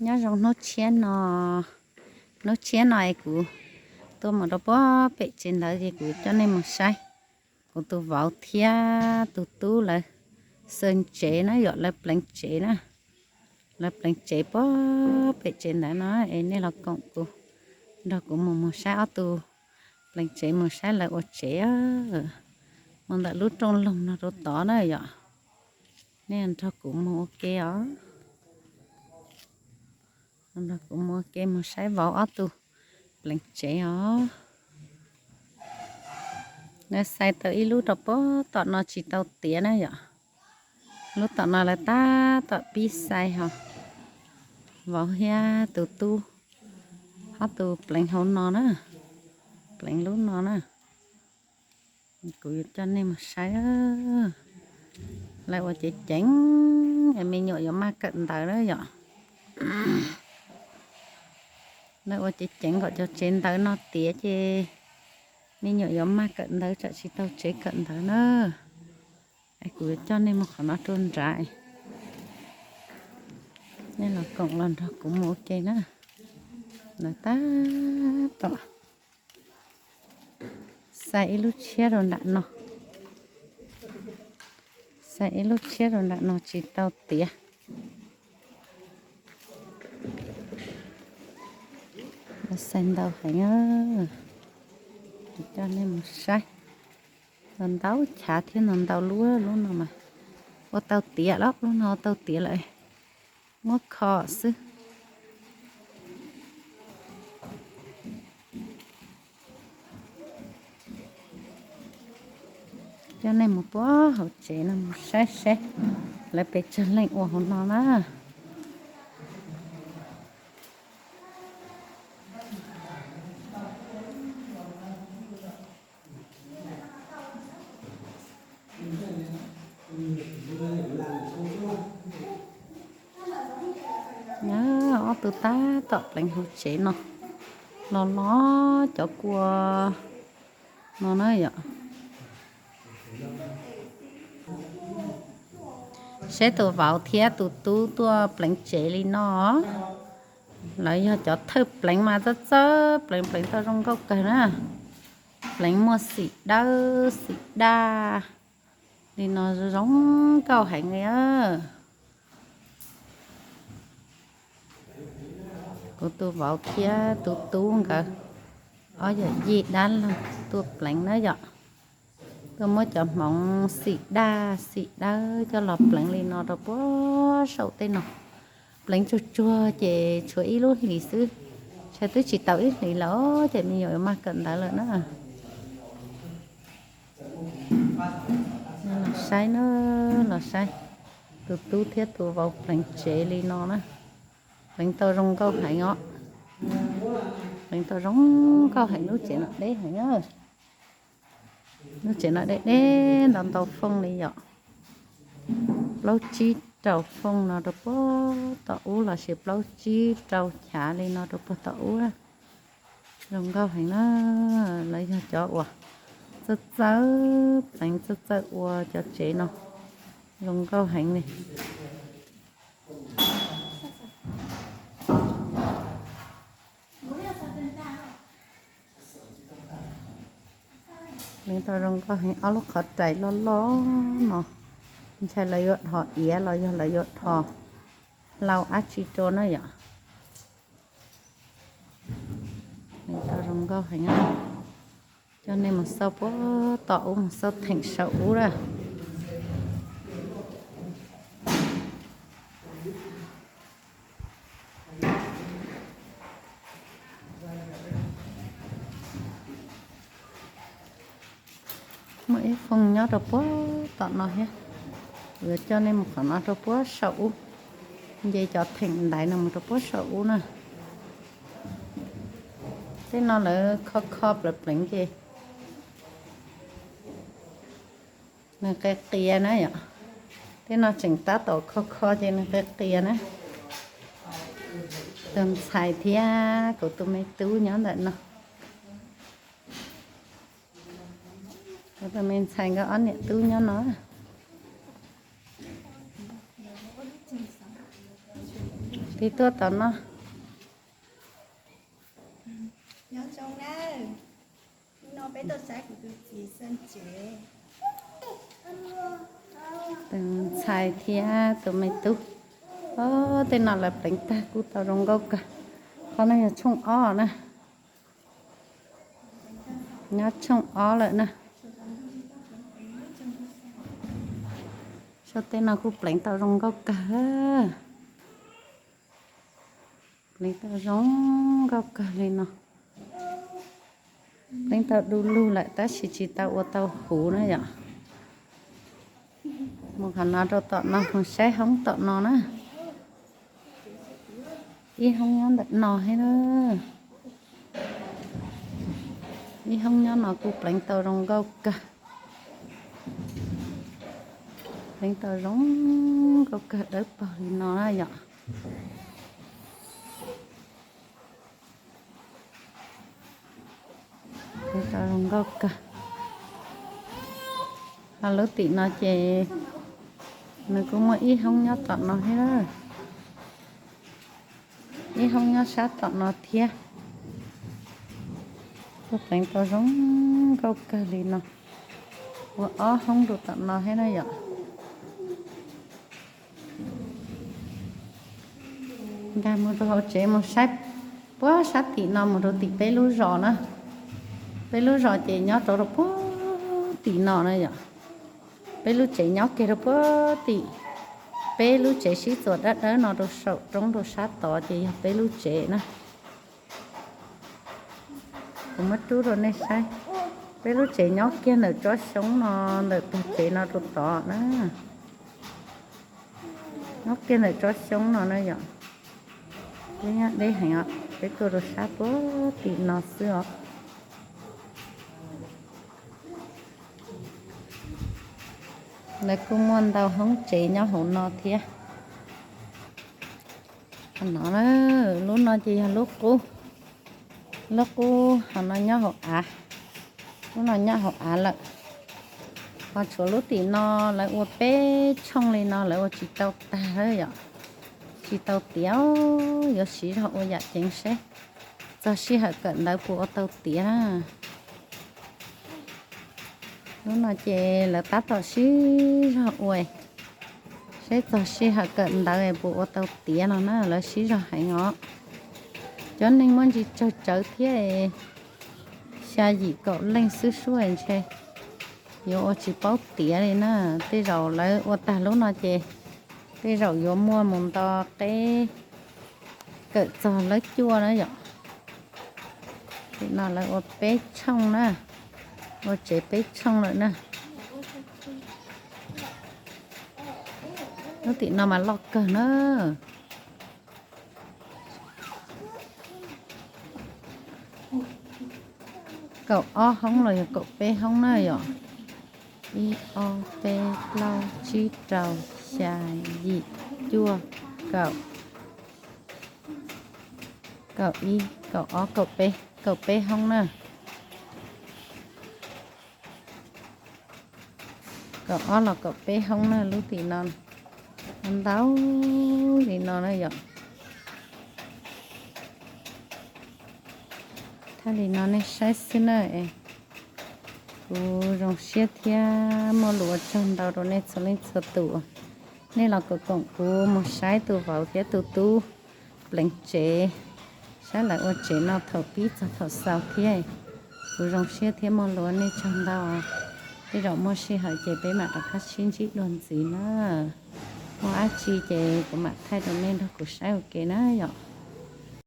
Nyob zoo hnub tshiab no, hnub tshiab no es kuv tuaj mus rau puag pem tsev ntawd ces kuv coj nej mus saib kuv tus vauv thiab tus tub lawv xaws tsev na yom, lawv pleev tsev na. Lawv pleev tsev puag pem tsev ntawd no es nej los koom kuv, nrog kuv mus mus saib ob tug pleev tsev, mus saib lawv ua tsev mus ntawm lub rooj loog no rau tod na yom. Nej nrog kuv mus ua ke os. Nrog kuv mus ua ke mus saib vauv ob tug pleev tsev os. Lawv xaws tau ib lub rau puag tom no tsis tau tiav na yom. Lub tom no lawv tab tom pib xaws ho. Vauv thiab tus tub, ob tug pleev hauv no na, pleev lub no na. Kuv yuav coj nej mus saib, lawv ua ceev ceev es me nyuam yuav maj kawm ntawv na yom. Lawv ua ceev ceev kom cov tsev ntawv no tiav ces me nyuam yuav maj kawm ntawv tsam tsis tau tsev kawm ntawv na. Es kuv yuav coj nej mus qhov no rau nrad, nej los koom los nrog kuv mus ua ke na. Lawv tab tom xaws ib lub tshiab rau nram no, xaws ib lub tshiab rau nram no tsis tau tiav. Xaws ntau heev, coj nej mus saib. Ntau ntau chav thiab ntau ntau lub, lub no mas ua tau tiav lawm, lub no ua tau tiav lawm, muab kho xwb. Coj nej mus puag hauv tsev no mus saib seb lawv pes tsawg leej ua hauv no na. Ob tug tab tom pleev hauv tsev no, los los cov kua no na yom. Seb tus vauv thiab tus tub tuaj pleev tsev li no, lawv yog cov thawj pleev mas txawj txawj pleev, pleev tau zoo nkauj kawg na. Pleev muaj xim dawb xim daj li no zoo nkauj heev li. Kuv tus vauv thiab tus tub nkawd ob yawm yij dab laug tuaj pleev na yom. Tuaj muab cov hmoov xim daj xim dawb coj los pleev li no rau puag saum tej no. Pleev tsuag tsuag ces tshuav ib lub hlis xwb, ntshai twb tsis tau ib hlis lawm ces me nyuam yuav maj kawm ntawv lawm na. Los saib na, los saib tus tub thiab tus vauv pleev tsev li no na. Pleev tau zoo nkauj heev os. Pleev tau zoo nkauj heev, lub tsev no deb heev. Lub tsev no deb deb ntau ntau fooj li yom. Plaub tsib rau fooj no rau puag tom ub los sis plaub tsib rau chav li no rau puag tom ub. Zoo nkauj heev na. Lawv yog cov uas txawj txawj pleev txawj txawj ua cov tsev no. Zoo nkauj heev li. Pleev tau zoo nkauj heev, ob lub qhov rais loj loj no. Ntshai lawv yuav dhos iav los yog lawv yuav dhos hlau dab tsi rau na yom. Pleev tau zoo nkauj heev. Coj nej mus xauj puag tom ub, mus xauj theem saum ub na. Muaj ib fooj nyob rau puag tom no thiab. Kuv yuav coj nej mus qhov no rau puag saum ub. Nce cov theem ntaiv no mus rau puag saum ub na. Tej no lawv kho kho pleev pleev ces nws qia qia na yom. Tej no tseem tab tom kho kho ces nws qia qia na. Tus ntxhais thiab kuv tus me tub nyob ntawm no. Kuv tus me ntxhais nkawd ob niam tub nyob no. Tig tuaj tom no. Tus ntxhais thiab tus me tub. Ob, tej no lawv pleev tag kuj tau zoo nkauj kawg. Qhov no yog tshooj ob na. Nyob tshooj ob lawm na. Sau tej no kuj pleev tau zoo nkauj kawg. Pleev tau zoo nkauj kawg li no. Pleev tau du lug lawm tab sis tsis tau ua tau huv na yom. Mus qhov no rau tom no, mus saib hoob tom no na. Ib hoob nyob ntawm no thiab na. Ib hoob nyob no kuj pleev tau zoo nkauj kawg. Pleev tau zoo nkauj kawg dawb paug li no na yom. Pleev tau zoo nkauj kawg. Ho lub tim no ces nws kuj muaj ib hoob nyob tom no thiab. Ib hoob nyob sab tom no thiab. Kuj pleev tau zoo nkauj kawg li no. Ua ob hoob rau tom no thiab na yom. Nkag mus rau hauv tsev mus saib puag sab tim no mus rau tim peb lub zos na. Peb lub zos ces nyob rau rau puag tim no na yom. Peb lub tsev nyob kiag rau puag tim, peb lub tsev sib txuas dawb dawb no rau saum roob rau sab tod ces yog peb lub tsev na. Kuv muab rub rau nej saib. Peb lub tsev nyob kiag ntawm tsob xyoob no, ntawm tog tsev no rau tod na. Nyob kiag ntawm tsob xyoob no na yom. Peb nyob deb heev os, peb tuaj rau sab puag tim no xwb os. Lawv kuj muaj ntau hoob tsev nyob hauv no thiab. Qhov no, lub no ces yog lub qub, lub qub hauv no nyob hauv av, lub no nyob hauv av lawm. Ho tshuav lub tim no lawv ua peb tshooj li no lawv ua tsis tau tag lawm yom, tsis tau tiav, yuav siv zog ua yam ceev seb txog sij hawm kawm ntawv puas ua tau tiav na. Lub no ces lawv tab tom sib zog ua, seb txog sij hawm kawm ntawv puas ua tau tiav no na, lawv sib zog heev os. Cov neeg muaj ntsis tsawg tsawv thiab, xya yim kaum leej xwb suab ntshe yuav ua tsis paub tiav li na. Tej zaum lawv ua tag lub no ces tej zaum yuav muaj mus nto qeb kawm txog lawv cuaj na yom. Tim no lawv ua peb tshooj na, ua tsev peb tshooj lawm na. Lub tim no mas loj kawg na. Kaum ob hoob los yog kaum peb hoob na yom. Ib ob peb plaub tsib rau xya yim cuaj kaum, kaum ib kaum ob kaum peb, kaum peb hoob na. Kaum ob los kaum peb hoob na, lub tim no ntau li no na yom. Thaj li no nej saib xwb na. Kuv zoo siab thiab muaj lus ua tsaug ntau rau nej txhua leej txhua tus. Nej los koom koom kuv mus saib tus vauv thiab tus tub pleev tsev, saib lawv ua tsev no thaum pib txog thaum xaus thiab. Kuv zoo siab thiab muaj lus ua nej tsaug ntau. Tej zaum muaj sij hawm ces peb mam rov qab sib ntsib dua ntxiv na. Muaj dab tsi ces kuv mam thaij rau nej nrog kuv saib ua ke na yom.